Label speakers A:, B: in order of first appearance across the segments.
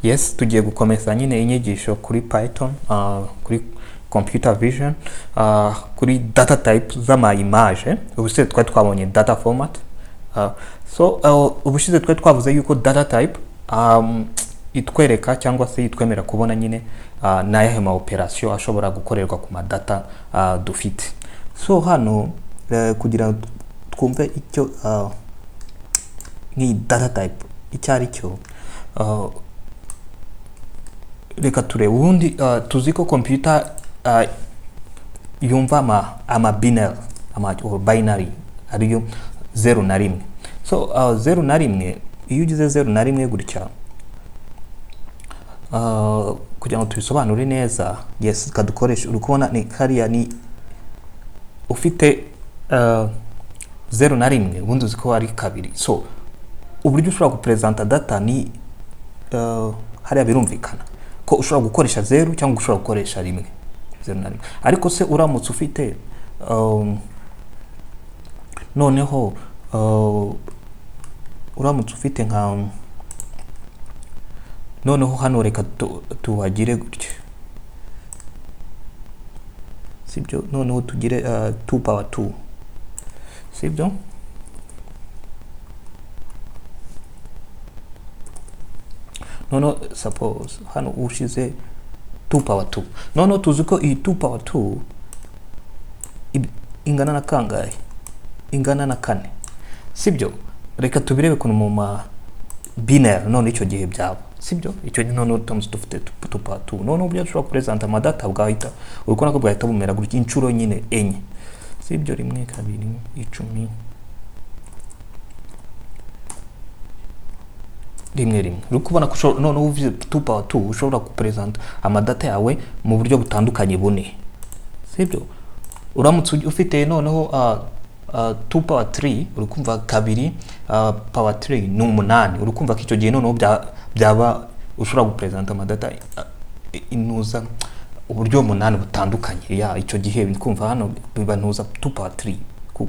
A: Yes, tugiye gukomeza nyine inyigisho kuri Python, kuri computer vision, kuri data type z'ama image. Ubushize twari twabonye data format. So ubushize twari twavuze yuko data type itwereka cyangwa se itwemera kubona nyine n'ayahe ma operation ashobora gukorerwa ku ma data dufite. So hano kugira ngo twumve icyo nk'iyi data type icyo ari cyo, reka turebe ubundi. Tuzi ko computer yumva ama binary, ama or binary, ariyo zeru na rimwe. So zeru na rimwe, iyo ugize zeru na rimwe gutya, kugira ngo tubisobanure neza, yes, kadukoresha, uri kubona ni kariya, ni ufite zeru na rimwe, ubundi uzi ko ari kabiri. So uburyo ushobora gupresenta data ni hariya birumvikana ko ushobora gukoresha zeru cyangwa ushobora gukoresha rimwe, zeru na rimwe. Ariko se uramutse ufite noneho uramutse ufite nka noneho hano, reka tuhagire gutya, sibyo? Noneho tugire 2 power 2, sibyo? Noneho suppose hano ushize 2 power 2, noneho tuzi ko iyi 2 power 2 ingana na kangahe? Ingana na kane, sibyo? Reka tubirebe ukuntu mu ma binary none icyo gihe byaba, sibyo? Icyo gihe noneho turamutse dufite 2 power 2, noneho uburyo dushobora kupresenta amadata bwahita, uri kubona ko bwahita bumera gutya inshuro nyine enye, sibyo? Rimwe, kabiri, 10, rimwe, rimwe. Uri kubona ko noneho uvuze 2 power 2 ushobora gupresenta amadata yawe mu buryo butandukanye bune, sibyo? Uramutse ufite noneho 2 power 3, uri kumva kabiri power 3 ni umunani. Uri kumva ko icyo gihe noneho byaba ushobora gupresenta amadata inuza uburyo umunani butandukanye. Ya, icyo gihe uri kumva hano biba ntuza 2 power 3,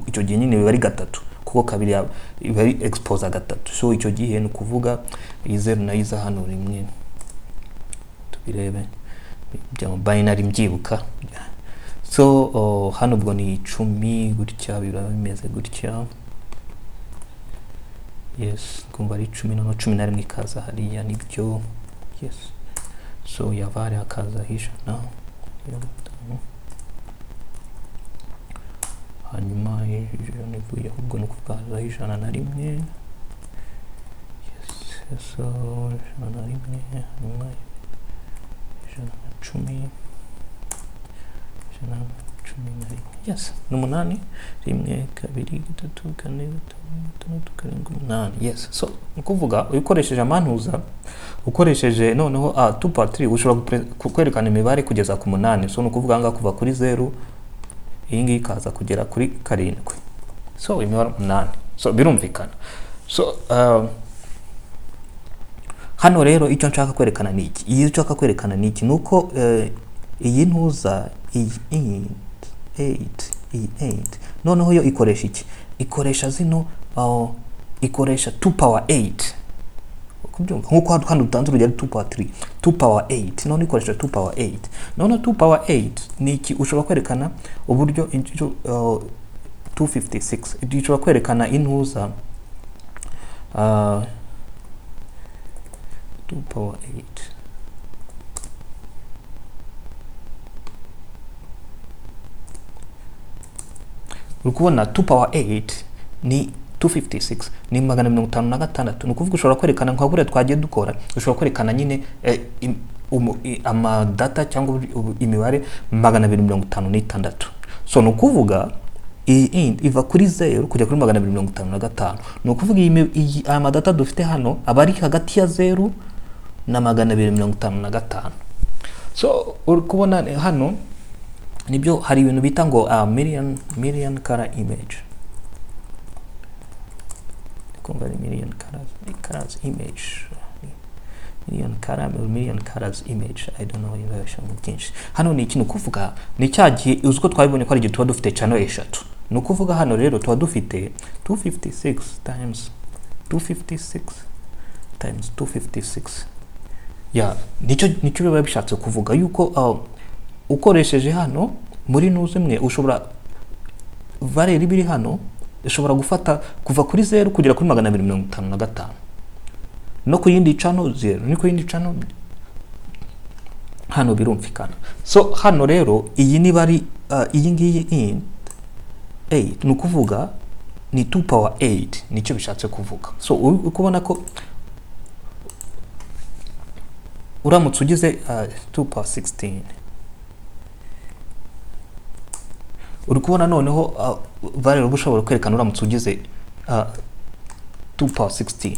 A: icyo gihe nyine biba ari gatatu, kuko kabiri iba ari expose gatatu. So icyo gihe ni ukuvuga iyi zeru nayo iza hano rimwe. Tubirebe bya binary mbyibuka. So hano ubwo ni 10 gutya, biba bimeze gutya. Yes, kumva ari 10, noneho 11 ikaza hariya, nibyo? Yes. So yava hariya hakaza 100, hanyuma 100 ivuye, ahubwo ni ukuvuga hazaho 101. Yes, so 101, hanyuma 110, 111. Yes, ni umunani: rimwe, kabiri, gatatu, kane, gatanu, gatandatu, karindwi, umunani. Yes. So ni ukuvuga ukoresheje amantuza, ukoresheje noneho 2 power 3, ushobora kwerekana imibare kugeza ku munani. So ni ukuvuga aha ngaha kuva kuri zeru, iyi ngiyi ikaza kugera kuri karindwi, so imibare umunani. So birumvikana. So hano rero icyo nshaka kwerekana ni iki? Iyo nshaka kwerekana ni iki? Ni uko iyi ntuza, iyi int 8, iyi 8 noneho yo ikoresha iki? Ikoresha zino, ikoresha 2 power 8, kubyumva nkuko hano dutanze urugero 2 power 3, 2 power 8, none ikoresha 2 power 8. None 2 power 8 ni iki? Ushobora kwerekana uburyo 256, ushobora kwerekana intuza 2 power 8. Uri kubona 2 power 8 ni 256, ni 256. Ni ukuvuga ushobora kwerekana nka buriya twagiye dukora, ushobora kwerekana nyine amadata cyangwa imibare 256. So ni ukuvuga iyi int iva kuri zeru kujya kuri 255. Ni ukuvuga aya madata dufite hano aba ari hagati ya zeru na 255. So uri kubona hano nibyo, hari ibintu bita ngo million color image. Kumva ari million colors image, million color or million colors image, I don't know ibasha mu byinshi. Hano ni ikintu kuvuga ni cya gihe uzi ko twabibonye ko ari igihe tuba dufite channel eshatu. Ni ukuvuga hano rero tuba dufite 256 times 256 times 256. Ya, nicyo biba bishatse kuvuga yuko ukoresheje hano muri nuze imwe, ushobora valeur ibiri hano ishobora gufata kuva kuri 0 kugera kuri 255, no ku yindi channel 0, ni ku yindi channel hano birumvikana. So hano rero iyi niba ari iyi ngiyi int 8, ni ukuvuga ni 2 power 8, nicyo bishatse kuvuga. So uri kubona ko uramutse ugize 2 power 16, uri kubona noneho valeur uba ushobora kwerekana uramutse ugize 2 power 16,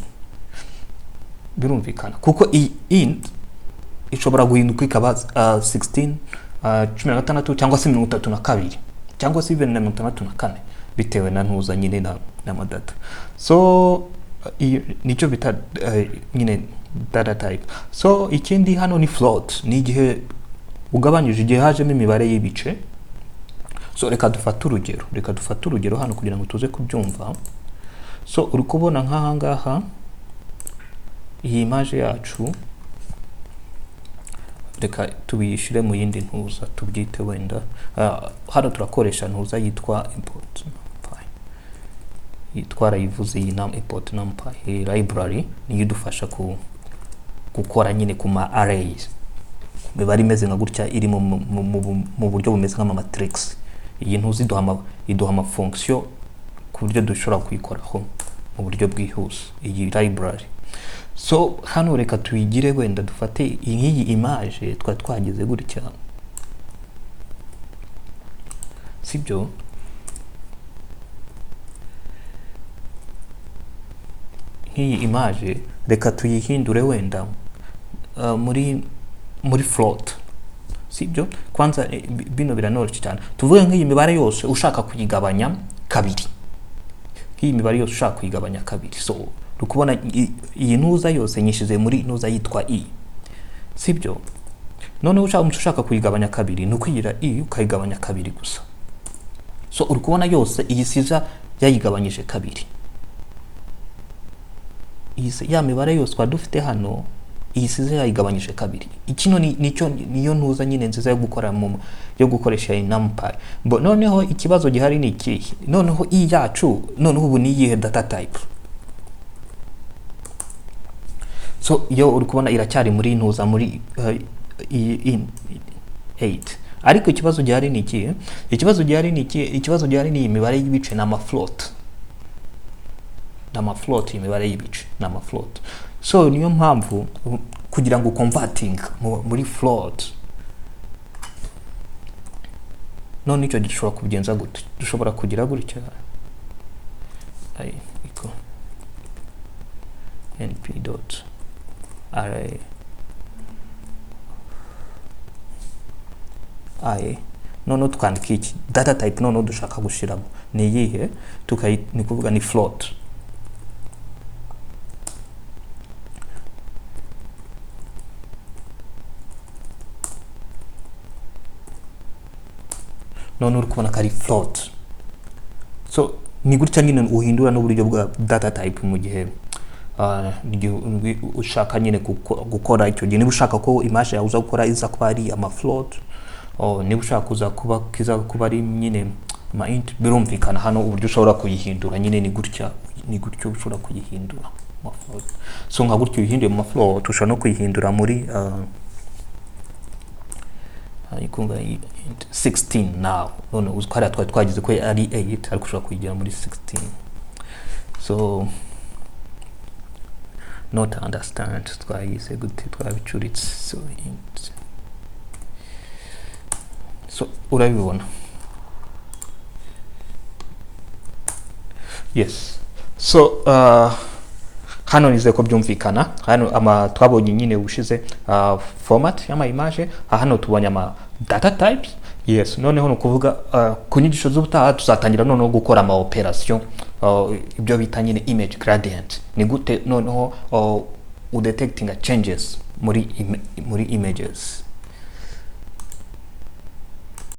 A: birumvikana kuko iyi int ishobora guhinduka ikaba 16, 16 cyangwa se 32 cyangwa se even na 64, bitewe na ntuza nyine na madata. So iyo nicyo bita nyine data type. So ikindi hano ni float, ni igihe ugabanyije, igihe hajemo imibare y'ibice. So reka dufate urugero hano kugira ngo tuze kubyumva. So uri kubona nk'aha ngaha iyi image yacu, reka tubiyishyire mu yindi ntuza, tubyite wenda hano turakoresha ntuza yitwa import numpy, twarayivuze iyi import numpy, iyi library niyo idufasha gukora nyine ku ma arrays, imibare imeze nka gutya iri mu buryo bumeze nk'ama matrix. Iyi ntuzi iduha ama fonction ku buryo dushobora kuyikoraho mu buryo bwihuse, iyi library. So hano reka tuyigire wenda dufate nk'iyi image twari twagize gutya, sibyo? Nk'iyi image reka tuyihindure wenda muri float, sibyo? Kwanza bino biranoroshye cyane. Tuvuge nk'iyi mibare yose ushaka kuyigabanya kabiri, nk'iyi mibare yose ushaka kuyigabanya kabiri. So uri kubona iyi ntuza yose nyishize muri ntuza yitwa i, sibyo? Noneho ushaka kuyigabanya kabiri, ni ukwigira i ukayigabanya kabiri gusa. So uri kubona yose iyi siza yayigabanyije kabiri. Iyi ya mibare yose twari dufite hano, iyi siza yayigabanyije kabiri. Ikino ni nicyo, niyo ntuza nyine nziza yo gukora mu yo gukoresha iyi numpy. Bo noneho ikibazo gihari ni ikihe? Noneho i yacu noneho ubu ni iyihe data type? So iyo uri kubona iracyari muri ntuza muri iyi in 8, ariko ikibazo gihari ni ikihe? Ikibazo gihari ni ikihe? Ikibazo gihari ni iyi mibare y'ibice, ni ama float, ni ama float, imibare y'ibice ni ama float. So niyo mpamvu kugira ngo converting muri float, none icyo gishobora kubigenza gute? Dushobora kugira gutya i equal np dot array i, noneho tukandika iki data type noneho dushaka gushiramo ni iyihe? Tukayi, ni kuvuga ni float. None uri kubona ko ari float. So ni gutya nyine uhindura n'uburyo bwa data type mu gihe igihe ushaka nyine gukora icyo gihe, niba ushaka ko image yawe uza gukora iza kuba ari ama float, oh, niba ushaka kuza kuba kiza kuba ari nyine ama int, birumvikana hano uburyo ushobora kuyihindura nyine ni gutya, ni gutyo ushobora kuyihindura mu float. So nka gutyo uyihinduye mu ma float, ushobora no kuyihindura muri ikunga int 16 now. None uzi ko hariya twari twagize ko ari 8, ariko ushobora kuyigira muri 16. So not understand twayise gute, twabicuritse. So int, so urabibona. Yes, so hano nizeye ko byumvikana. Hano ama twabonye nyine ubushize format y'ama image, hano tubonye ama data types. Yes, noneho ni ukuvuga ku nyigisho z'ubutaha tuzatangira noneho gukora ama operation, ibyo bita nyine image gradient. Ni gute noneho udetectinga changes muri images.